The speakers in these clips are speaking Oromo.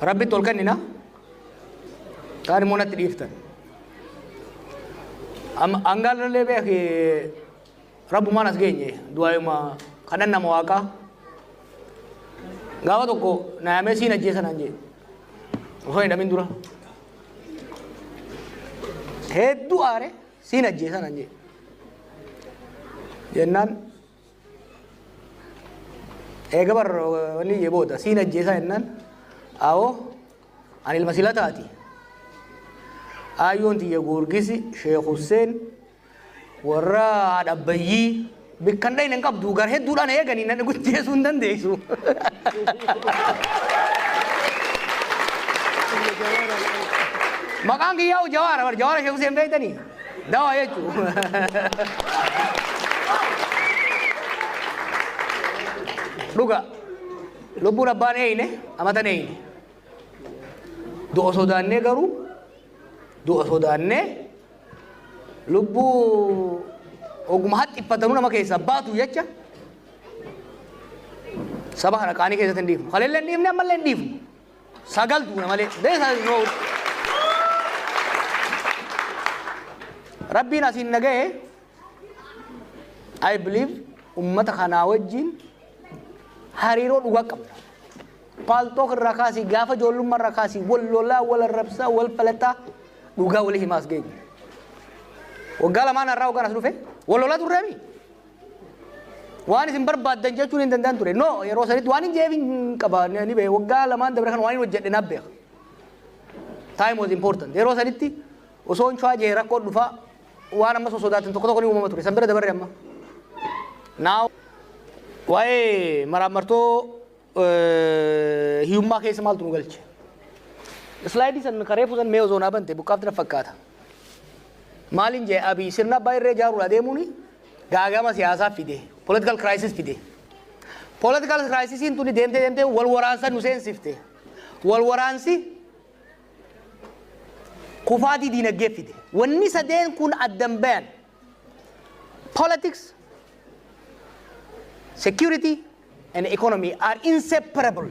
Rabbitti ol kennina. Kaan immoo natti dhiiftan. Hangaallee beeki rabbumaan as geenye du'aayuma kadhan nama waaqaa. Gaafa tokko na yaamee siin ajjeesa naan jee. Osoo hin hidhamin dura. Hedduu aare siin ajjeesa naan jee. Jennaan eega bar wanni jee booda siin ajjeesaa jennaan awoo ani ilma silataati. Aayyoon tiyya Goorgisi Sheekh Husseen warra haadha abbayyii bikkan dhayne hin qabdu gar hedduudhaan eeganii na gujjeesuu hin dandeessu. Maqaan kiyyaa Jawaara bar Jawaara Sheekh Husseen beektanii dawaa jechuu. Dhuga lubbuun abbaan eeyne amatan eeyne. Du'a sodaannee garuu du'a sodaannee lubbuu oguma haxxiffatanuu nama keessaa baatu jecha saba kana qaanii keessatti hin dhiifnu. Kaleellee hin dhiifne ammallee hin dhiifnu. Sagal duuna malee. Beesaa no. Rabbiin asiin na ga'e I believe ummata kanaa wajjin hariiroo dhugaa qabna. Paaltook irraa kaasii gaafa ijoollummaa irraa kaasii wal lolaa wal arrabsaa wal falataa dhugaa walii himaa as geenye. Waggaa lamaan har'aa waggaan as dhufe wal lolaa turreemi. Waan isin barbaaddan jechuun hin danda'an ture. No yeroo sanitti waan hin jeef hin qaba ni beeka. Waggaa lamaan dabre kan waan hin hojjedhe naaf beeka. Time was important. Yeroo sanitti osoo hin cuwaa jee rakkoon dhufaa waan amma sosodaatan tokko tokko ni uumama ture. San bira dabarre amma. Now waa'ee maraammartoo hiyyummaa keessa maaltu nu galche? Islaayidii san kareefuu san mee osoo naa bante buqqaafti na fakkaata. Maaliin jee Abiy sirna abbaa irree ijaaruudha deemuuni gaagama siyaasaa fide, political crisis fide. Political crisisiin tuni deemtee deemtee wal waraansa nu seensifte. Wal waraansi kufaatii diinagdee fide. Wanni sadeen kun addan bayan. Politics, security and economy are inseparable.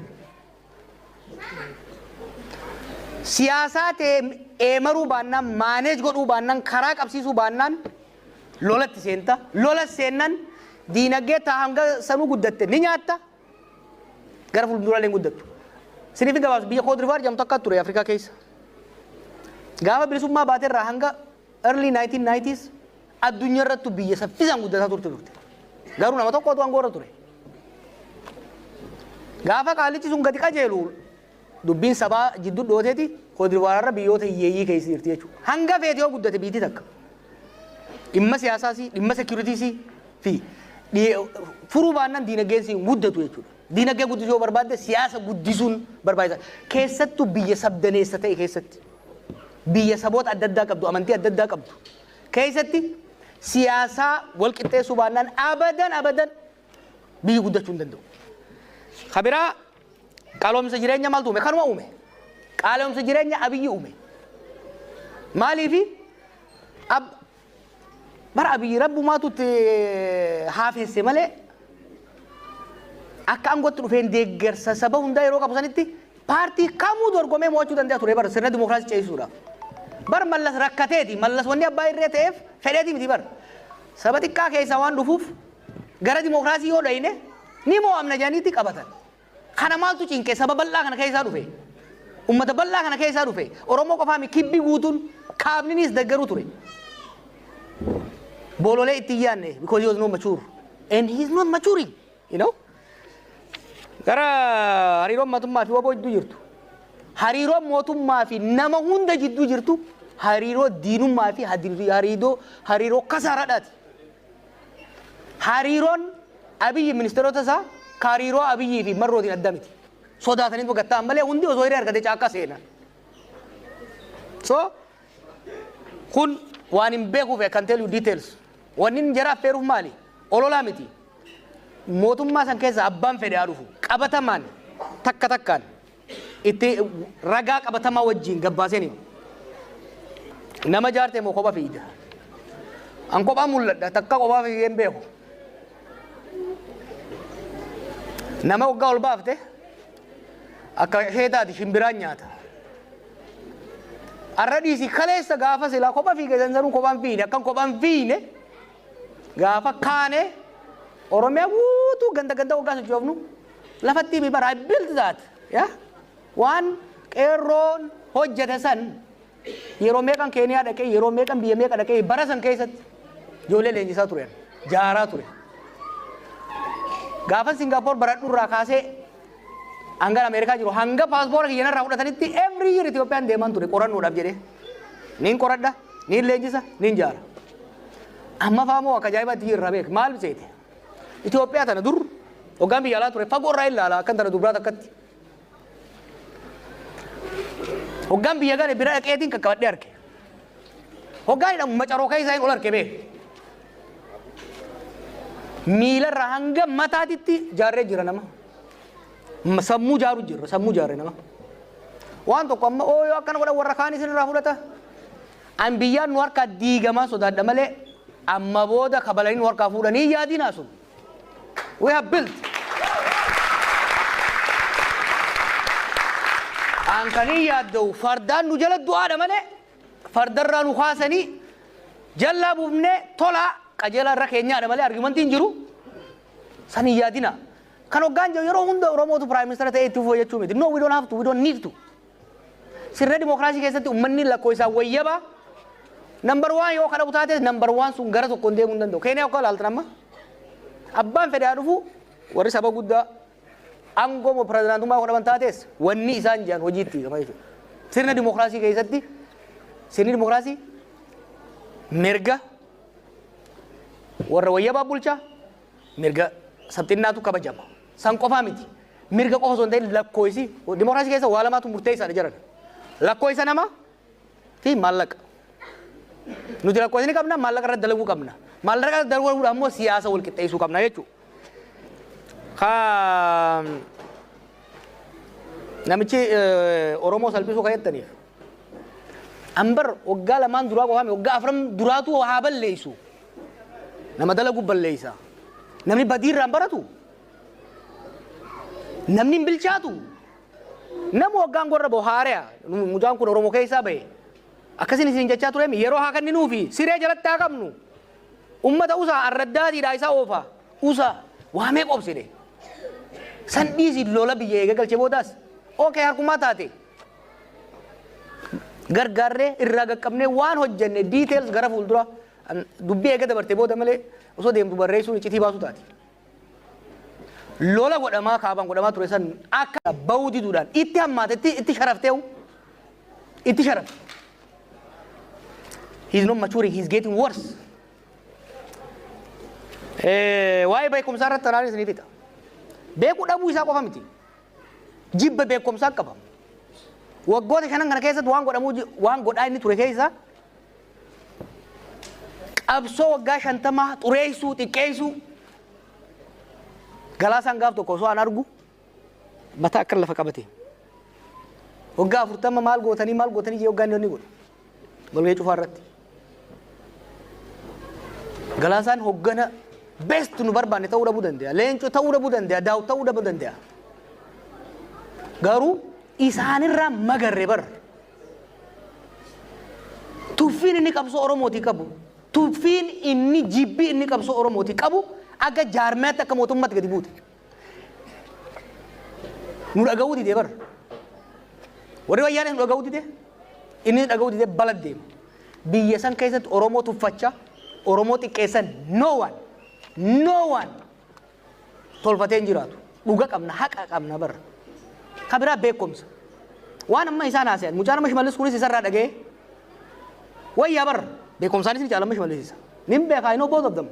Siyaasaa ta'e eemaruu baannaan, maaneej godhuu baannaan, karaa qabsiisuu baannaan lolatti seenta. Lola seennan diinagdee taa hanga sanuu guddatte ni nyaatta. Gara fuulduraalee hin guddattu. Siniif hin gabaabsu biyya Koodrivaar jedhamtu akka ture Afrikaa keessa. Gaafa bilisummaa baaterraa hanga early 1990s addunyaa irrattu biyya saffisaan guddataa turte turte. Garuu nama tokkotu aangoo irra ture. Gaafa qaalichi sun gadi qajeelu dubbiin sabaa jidduu dhooteeti Koodrivaararra biyyoota hiyyeeyyii keessa jirti jechuudha. Hanga feete yoo guddate biitii takka. Dhimma siyaasaas, dhimma sekiyuritiis fi furuu baannaan diinagdeen siin guddatu jechuudha. Diinagdee guddisuu yoo barbaadde siyaasa guddisuun barbaachisaadha. Keessattuu biyya sabdaneessa ta'e keessatti. Biyya saboota adda addaa qabdu, amantii adda addaa qabdu keessatti siyaasaa wal qixxeessuu baannaan abadan abadan biyyi guddachuu hin danda'u. Ka biraa qaaloomsa jireenya maaltu uume? Kanuma uume. Qaaloomsa jireenya Abiyyi uume. Maaliifi bara Abiyyi rabbumaatu itti haafesse malee akka aangootti dhufeen deeggarsa saba hundaa yeroo qabu sanitti paartii kamuu dorgomee mo'achuu danda'a ture bara sirna dimookiraasii ceesisuudhaaf. Bar Mallas rakkateeti. Mallas wanni abbaa irree ta'eef fedheeti miti bar. Saba xiqqaa keessaa waan dhufuuf gara dimookiraasii yoo dhayne ni mo'amna jedhaniitti qabatan. Kana maaltu cinqe saba bal'aa kana keessaa dhufe. Ummata bal'aa kana keessaa dhufe. Oromoo qofaa mi kibbi guutuun kaabninis deggeruu ture. Boololee itti hin yaadne because he was not mature. And he is not maturing. You know? Gara hariiroon mootummaa fi waboo jidduu jirtu. Hariiroon mootummaa fi nama hunda jidduu jirtu hariiroo diinummaa fi hariiroo kasaaraadhaati. Hariiroon Abiyyi ministeerota isaa ka hariiroo Abiyyii fi Marrootiin adda miti. Sodaatanii gattaan malee hundi osoo hiree argate caakkaa seena. So kun waan hin beekuuf I can tell you details. Wanni inni jara affeeruuf maali? Ololaa miti. Mootummaa san keessa abbaan fedhe haa dhufu. Qabatamaan takka takkaan itti ragaa qabatamaa wajjin gabbaaseen hima. Nama jaarte moo kopha fiida? An kophaa mul'adha takka kophaa fiigee hin beeku. Nama waggaa ol baafte Akka isheetaati shimbiraan nyaata. Arra dhiisi, kaleessa gaafa silaa kopha fiige sansanuu kophaan fiine, akkan kophaan fiine gaafa kaane Oromiyaa guutuu ganda ganda waggaa sochoofnu lafatti mi bara. I built that, yeah? Waan qeerroon hojjete san yeroo meeqan Keeniyaa dhaqee, yeroo meeqan biyya meeqa dhaqee, bara san keessatti ijoollee leenjisaa ture, jaaraa ture. Gaafa Singaappoor baradhu irraa kaasee hanga Ameerikaa jiru, hanga paaspoora kiyya irraa fudhatanitti, every year Itoophiyaan deeman ture qorannoodhaaf jedhee. Niin qoradha, niin leenjisa, niin jaara. Amma faamoo akka ajaa'ibaatti jirra, beek maal seete. Itoophiyaa tana dur hoggaan biyya alaa ture fagoo irraa ilaala, akkan tana dubraa takkatti. Hoggaan biyya gale bira dhaqeetiin qaqqabadhee arge. Hoggaan hidhamu macaroo keessaa hin ol arge, beek. Miilarraa hanga mataatitti jaarree jira nama. Sammuu jaaru jirra, sammuu jaarre nama. Waan tokko amma ooyoo akkana godhan, warra kaan isin irraa fudhata. An biyyaan nu harkaa diigamaa sodaadha malee amma booda kabalanii nu harkaa fuudhanii yaadinaa sun. We have built. An kanii yaadda'u fardaan nu jala du'aadha malee fardarraa nu kaasanii jallaa buufnee tolaa qajeelaa irra keenyaadha malee argumentiin jiru san hin yaadina. Kan hoggaan jiru yeroo hunda Oromootu prime minister ta'ee itti fufuu jechuu miti. No, we don't have to, we don't need to. Sirna dimookiraasii keessatti uummanni lakkoo isaa wayyaba. Number one yoo kadhabu taate, number one sun gara tokkoon deemuu hin danda'u. Keeniyaa akka ilaaltan amma abbaan fedhaa dhufu, warri saba guddaa aangoo moo pirezidaantummaa godhaman taates, wanni isaan jedhan hojiitti hiikama jechuudha. Sirna dimookiraasii keessatti, sirni dimookiraasii mirga warra wayyabaa bulchaa, mirga sabxinnaatu kabajama. San qofaa miti. Mirga qofa osoo hin ta'in lakkoofsi dimookiraasii keessa waa lamaatu murteessaadha jiran. Lakkoofsa namaa fi maallaqa. Nuti lakkoofsa ni qabna, maallaqa irratti dalaguu qabna. Maallaqa irratti dalaguudhaan immoo siyaasa wal qixxeessuu qabna jechuudha. Ka namichi Oromoo salphisuu kan jettaniif. Ambar waggaa 2n duraa qofaame, waggaa 4 duraatu haa balleessu. Nama dalagu balleessa. Namni badii irraa hin baratu. Namni hin bilchaatu. Nama waggaan gorra bahu haari'a. Mucaan kun Oromoo keessaa bahe. Akkasin isin jechaa tureemi, yeroo haa kenninuufi, siree jalatti haa qabnu. Ummata usaa arraddaatiidha isa oofa. Usaa waamee qobsine. San dhiisi, lola biyya eega galchee boodaas. Okay, harkumaa taate. Gargaarree irraa qaqqabnee waan hojjenne details gara fuuldura dubbii eega dabarte booda malee osoo deemtu barreessuun iccitii baasu taati. Lola godhamaa kaabaan godhamaa ture san akka bahuu diduudhaan itti hammaate, itti sharafteewu, itti sharafte. He is not maturing, he is getting worse. Waa'ee beekumsaa irratti tanaan isinii fixa. Beekuu dhabuu isaa qofa miti. Jibba beekumsaa qaba. Waggoota 5n kana keessatti waan godhamuu waan godhaa inni ture keessa qabsoo waggaa 50 xureessuu, xiqqeessuu. Galaasaan gaaf tokko osoo an argu mataa akka lafa qabate. Waggaa 40 maal gootanii, maal gootanii jee waggaa inni godhu. Walgahii cufaa irratti. Galaasaan hoggana best nu barbaanne ta'uu dhabuu danda'a. Leencoo ta'uu dhabuu danda'a. Daawut ta'uu dhabuu danda'a. Garuu isaanirraa magarre bar. Tuffiin inni qabsoo Oromootii qabu, tuffiin inni jibbii inni qabsoo Oromootii qabu akka jaarmiyaatti, akka mootummaatti gadi buute. Nu dhaga'uu didee bar. Warri wayyaanee nu dhaga'uu didee, inni dhaga'uu didee bala deema. Biyya san keessatti Oromoo tuffachaa, Oromoo xiqqeessan, no one, no one tolfatee hin jiraatu. Dhuga qabna, haqa qabna bar. Ka biraa beekumsa. Waan amma isaan haasayan, mucaan amma Shimallis kunis isarraa dhaga'ee wayyaa bar, beekumsaanis ni caala amma Shimallis isa. Nin beekaa, I know both of them.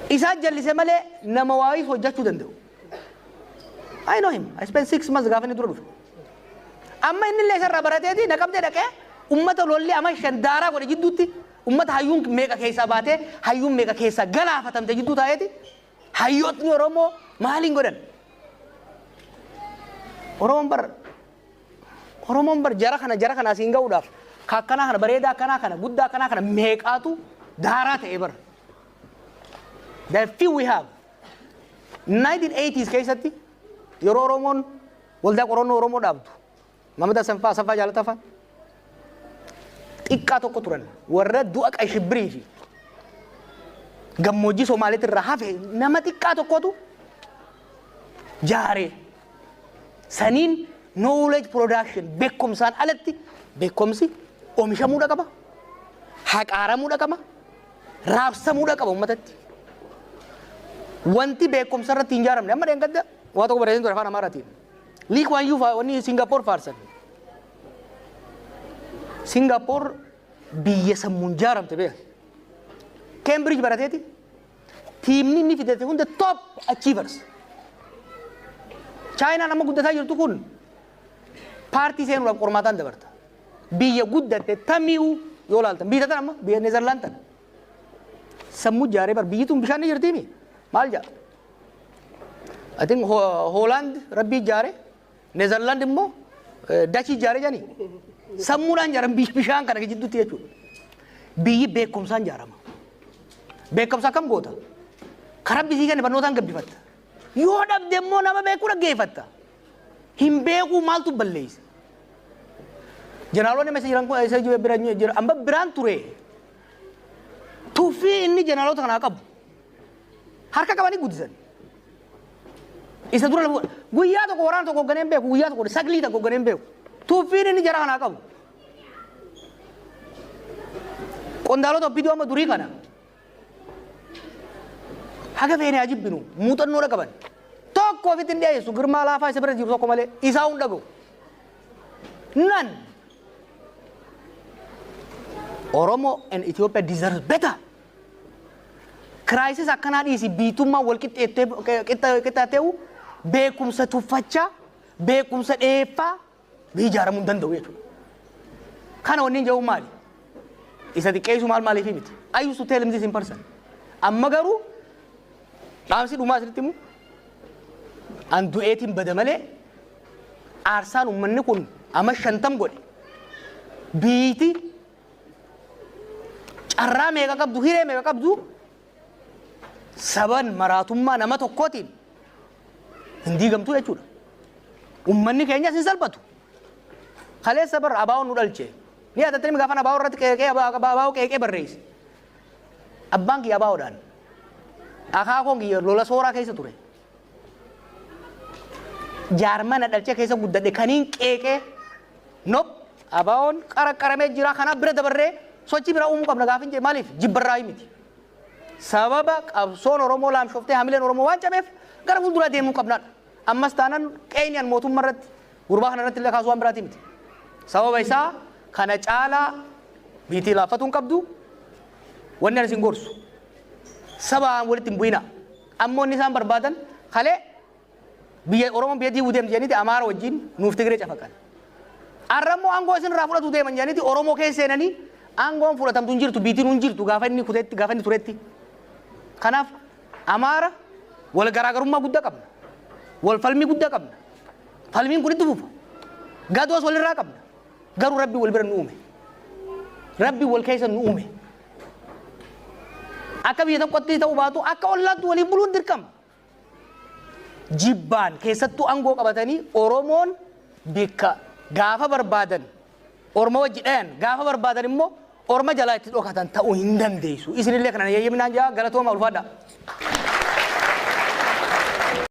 Isaan jallise malee nama waayis hojjechuu danda'u. I know him. I spent 6 months gaafa inni dura dhufe. Amma inni illee isarraa barateeti naqamtee dhaqee ummata lolli ama 5 daaraa godhe jidduutti, ummata hayyuun meeqa keessaa baatee, hayyuun meeqa keessaa galaafatamte jidduu taa'eeti hayyootni Oromoo maaliin godhan? Oromoon bar jara kana asiin ga'uudhaaf ka akkanaa kana, bareedaa akkanaa kana, guddaa akkanaa kana meeqaatu daaraa ta'e bar. The few we have 1980s keessatti Yeroo Oromoon waldaa qorannoo Oromoo dhaabdu, Mamad Asanfaa, Asaffaa Jaalataa fa'aa xiqqaa tokko turan. Warra du'a qashibbirii fi gammoojjii Somaaliitti irraa hafe nama xiqqaa tokkotu jaaree. Saniin knowledge production, beekumsaan alatti beekumsi oomishamuudha qaba. Haqaaramuudha qaba. Raabsamuudha qaba uummatatti. Wanti beekumsa irratti hin ijaaramne, amma dheengadda waa tokko barreessin ture afaan Amaaraatiin. Lee Kuan Yew faa wanni Singaappoor faarsan. Singaappoor biyya sammuun ijaaramte beeka. Cambridge barateeti. Teamni inni fidate hunda top achievers. Chaayinaan amma guddataa jirtu kun paartii seenuudhaaf qormaataan dabarta. Biyya guddatte tamii'uu yoo laaltan, biyya tana amma biyya Neezerlaand tana. Sammuu ijaaree bar biyyi tun bishaan ni jirtiimi. Maal jedha? I think Hoolaand rabbii ijaare, Neezerlaand immoo Dachii ijaare jedhanii. Sammuudhaan ijaaran biyya bishaan kana gidduutti jechuudha. Biyyi beekumsaan ijaarama. Beekumsa akkam goota? Karaa bisii kenne barnootaan gabbifatta. Yoo dhabde immoo nama beekuu dhaggeeffatta. Hin beekuu maaltu balleessa? Jeneraalonni amma jiran kun isa bira jira, amma biraan ture. Tuffii inni jeneraalota kanaa qabu harka qabanii guddisan. Isa dura lafa guyyaa tokko waraana tokko hoogganee hin beeku, guyyaa tokko saglii tokko hoogganee hin beeku. Tuffiin inni jara kanaa qabu. Qondaalota OPDO amma durii kana haga feene haa jibbinu, muuxannoodha qaban. Tokko ofitti hin dhiyeessu, Girmaa Laafaa isa bira jiru tokko malee isaa hin dhaga'u. None. Oromo and Ethiopia deserves better. Crisis akkanaa dhiisi, biitummaa wal qixxaateewu beekumsa tuffachaa, beekumsa dheeffaa biyyi ijaaramuu hin danda'u jechuudha. Kana wanni hin jedhu maali? Isa xiqqeessu maal maaliif miti? I used to tell him this in person. Amma garuu dhaamsi dhumaa asirratti himu, an du'eetiin bada malee aarsaan uummanni kun amma 50 godhe, biiti carraa meeqa qabdu, hiree meeqa qabdu, saban maraatummaa nama tokkootiin hin diigamtu jechuudha. Uummanni keenyas hin salphatu. Kaleessa bar abaa'oon nu dhalche. Ni yaadattanii gaafa abaa'oo irratti qeeqee, abaa'oo qeeqee barreesse. Abbaan kiyya abaa'oodhaan. Akaakoon kiyya lola sooraa keessa ture. Jaarmana dhalchee keessa guddadhe kaniin qeeqee, nop, abaa'oon qaraqqaramee jira, kanaaf bira dabarree sochii biraa uumuu qabna gaafin jee maaliif jibbarraa miti. Sababa qabsoon Oromoo laamshoftee hamileen Oromoo waan cabeef gara fuulduraa deemuu qabnaadha. Ammas taanaan qeeyni an mootummaa irratti gurbaa kana irratti illee kaasuu waan biraatii miti. Sababa isaa kana caalaa biitii laaffatuu hin qabdu, wanni ani isin gorsu. Sabaan walitti hin bu'ina. Ammoo inni isaan barbaadan kalee biyya Oromoon biyya diiguu deemti jedhaniiti Amaara wajjin nuuf Tigree cafaqan. Arra immoo aangoo isin irraa fudhatu deeman jedhaniiti Oromoo keessa seenanii, aangoon fudhatamtu hin jirtu, biitiin hin jirtu gaafa inni kuteetti, gaafa inni turetti. Kanaaf Amaara wal garaagarummaa guddaa qabna. Wal falmii guddaa qabna. Falmiin kun itti fufa. Gadoos walirraa qabna. Garuu Rabbi wal bira nu uume. Rabbi wal keessa nu uume. Akka biyya tokkotti ta'uu baatu akka ollaatti waliin buluun dirqama. Jibbaan keessattuu aangoo qabatanii Oromoon bikka gaafa barbaadan Orma wajji dhayan, gaafa barbaadan immoo Orma jalaa itti dhokatan ta'uu hin dandeessu. Isinillee kana yayyaminaan jaa, galatooma, ulfaadha.